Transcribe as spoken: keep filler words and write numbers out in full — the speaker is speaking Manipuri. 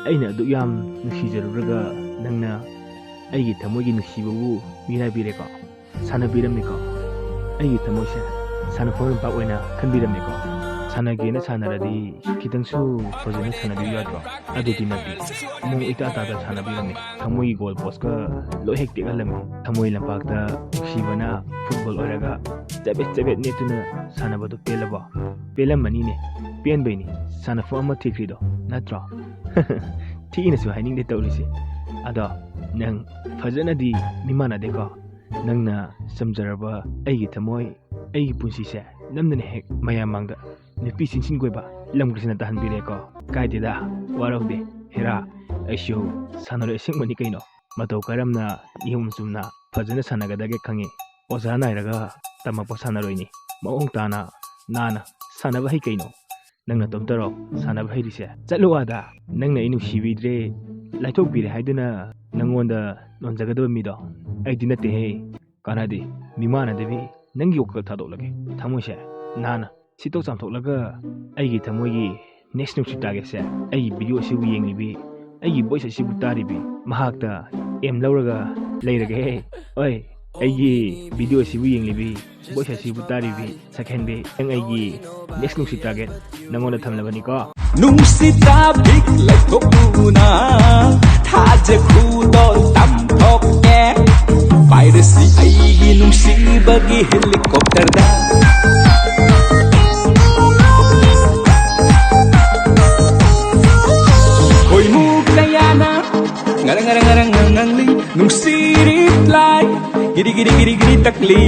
ꯑꯩꯅ ꯑꯗꯨꯛ ꯌꯥꯝ ꯅꯨꯡꯁꯤꯖꯔꯨꯔꯒ ꯅꯪꯅ ꯑꯩꯒꯤ ꯊꯃꯣꯏꯒꯤ ꯅꯨꯡꯁꯤꯕꯕꯨ ꯃꯤꯔꯥꯏꯕꯤꯔꯦꯀꯣ, ꯁꯥꯟꯅꯕꯤꯔꯝꯃꯦꯀꯣ꯫ ꯑꯩꯒꯤ ꯊꯃꯣꯏꯁꯦ ꯁꯥꯟꯅꯐꯝ ꯂꯝꯄꯥꯛ ꯑꯣꯏꯅ ꯈꯟꯕꯤꯔꯝꯃꯦꯀꯣ꯫ ꯁꯥꯟꯅꯒꯦꯅ ꯁꯥꯟꯅꯔꯗꯤ ꯈꯤꯇꯪꯁꯨ ꯐꯖꯅ ꯁꯥꯟꯅꯕꯤꯌꯨ ꯌꯥꯗ꯭ꯔꯣ? ꯑꯗꯨꯗꯤ ꯅꯠꯇꯦ, ꯃꯑꯣꯡ ꯏꯇꯥ ꯇꯥꯗ ꯁꯥꯟꯅꯕꯤꯔꯝꯃꯦ꯫ ꯊꯃꯣꯏꯒꯤ ꯒꯣꯜ ꯄꯣꯁꯀ ꯂꯣꯏ ꯍꯦꯛ ꯇꯦꯛꯍꯜꯂꯝꯃꯤ꯫ ꯊꯃꯣꯏ ꯂꯝꯄꯥꯛꯇ ꯅꯨꯡꯁꯤꯕꯅ ꯐꯨꯠꯕꯣꯜ ꯑꯣꯏꯔꯒ ꯆꯕꯦꯠ ꯆꯕꯦꯠ ꯅꯦꯠꯇꯨꯅ ꯁꯥꯟꯅꯕꯗꯣ ꯄꯦꯜꯂꯕꯣ? ꯄꯦꯜꯂꯝꯃꯅꯤꯅꯦ꯫ ꯄꯦꯟꯕꯩꯅꯤ ꯁꯥꯟꯅꯐꯝ ꯑꯃ ꯊꯤꯈ꯭ꯔꯤꯗꯣ, ꯅꯠꯇ꯭ꯔꯣ? ꯊꯤꯅꯁꯨ ꯍꯥꯏꯅꯤꯡꯗꯦ ꯇꯧꯔꯤꯁꯦ꯫ ꯑꯗꯣ ꯅꯪ ꯐꯖꯅꯗꯤ ꯃꯤꯃꯥꯟꯅꯗꯦꯀꯣ꯫ ꯅꯪꯅ ꯆꯝꯖꯔꯕ ꯑꯩꯒꯤ ꯊꯃꯣꯏ, ꯑꯩꯒꯤ ꯄꯨꯟꯁꯤꯁꯦ ꯅꯝꯗꯅ ꯍꯦꯛ ꯃꯌꯥꯝ ꯃꯥꯡꯗ ꯅꯨꯄꯤ ꯆꯤꯟꯁꯤꯟ ꯀꯣꯏꯕ ꯂꯝ ꯀ꯭ꯔꯤꯁꯅ ꯇꯥꯍꯟꯕꯤꯔꯦꯀꯣ꯫ ꯀꯥꯏꯗꯦꯗ, ꯋꯥꯔꯧꯗꯦ ꯍꯦꯔꯥ, ꯑꯩꯁꯨ ꯁꯥꯟꯅꯔꯣꯏ ꯑꯁꯦꯡꯕꯅꯤ ꯀꯩꯅꯣ꯫ ꯃꯇꯧ ꯀꯔꯝꯅ ꯅꯤꯌꯣꯝ ꯆꯨꯝꯅ ꯐꯖꯅ ꯁꯥꯟꯅꯒꯗꯒꯦ ꯈꯪꯉꯤ꯫ ꯑꯣꯖꯥ ꯅꯥꯏꯔꯒ ꯇꯝꯃꯛꯄ ꯁꯥꯟꯅꯔꯣꯏꯅꯤ꯫ ꯃꯑꯣꯡ ꯇꯥꯅ, ꯅꯥꯟꯅ ꯁꯥꯟꯅꯕ ꯍꯩ ꯀꯩꯅꯣ꯫ ꯅꯪ ꯅꯇꯣꯝꯇꯔꯣ ꯁꯥꯟꯅꯕ ꯍꯩꯔꯤꯁꯦ? ꯆꯠꯂꯨ ꯑꯥꯗ꯫ ꯅꯪꯅ ꯑꯩ ꯅꯨꯡꯁꯤꯕꯤꯗ꯭ꯔꯦ, ꯂꯥꯏꯊꯣꯛꯄꯤꯔꯦ ꯍꯥꯏꯗꯨꯅ ꯅꯪꯉꯣꯟꯗ ꯅꯣꯟꯖꯒꯗꯕ ꯃꯤꯗꯣ ꯑꯩꯗꯤ ꯅꯠꯇꯦꯍꯦ꯫ ꯀꯥꯟꯅꯗꯦ, ꯃꯤꯃꯥꯟꯅꯗꯕꯤ, ꯅꯪꯒꯤ ꯋꯥꯈꯜ ꯊꯥꯗꯣꯛꯂꯒꯦ꯫ ꯊꯃꯣꯏꯁꯦ ꯅꯥꯟꯅ ꯁꯤꯠꯇꯣꯛ ꯆꯥꯝꯊꯣꯛꯂꯒ ꯑꯩꯒꯤ ꯊꯃꯣꯏꯒꯤ next ꯅꯨꯡꯁꯤꯠ target ꯁꯦ ꯑꯩꯒꯤ video ꯑꯁꯤꯕꯨ ꯌꯦꯡꯂꯤꯕꯤ, ꯑꯩꯒꯤ voice ꯑꯁꯤꯕꯨ ꯇꯥꯔꯤꯕꯤ, ꯃꯍꯥꯛꯇ aim ꯂꯧꯔꯒ ꯂꯩꯔꯒꯦꯍꯦ꯫ ꯑꯣꯏ, ꯑꯩꯒꯤ video ꯑꯁꯤꯕꯨ ꯌꯦꯡꯂꯤꯕꯤ, voice ꯑꯁꯤꯕꯨ ꯇꯥꯔꯤꯕꯤ, ꯁꯛꯍꯦꯟꯕꯤ, ꯅꯪ ꯑꯩꯒꯤ next ꯅꯨꯡꯁꯤꯠ target ꯅꯪꯉꯣꯟꯗ ꯊꯝꯂꯕꯅꯤꯀꯣ꯫ ꯅꯨꯡꯁꯤꯠꯇ ꯕꯤꯛ ꯂꯩꯊꯣꯛꯇꯨꯅ ꯊꯥꯖ ꯈꯨꯗꯣꯜ ꯇꯝꯊꯣꯛꯀꯦ꯫ ꯄꯥꯏꯔꯁꯤ ꯑꯩꯒꯤ ꯅꯨꯡꯁꯤꯕꯒꯤ helicopter ꯗ꯫ ꯈꯣꯏꯃꯨ ꯀꯌꯥꯅ ꯉꯔꯪ ꯉꯔꯪ ꯉꯔꯪ ꯉꯪꯂꯤ꯫ ꯅꯨꯡꯁꯤꯔꯤꯕ ꯂꯥꯏ ꯒꯤꯔꯤ ꯒꯤꯔꯤ ꯒꯤꯔꯤ ꯒꯤꯔꯤ ꯇꯛꯂꯤ꯫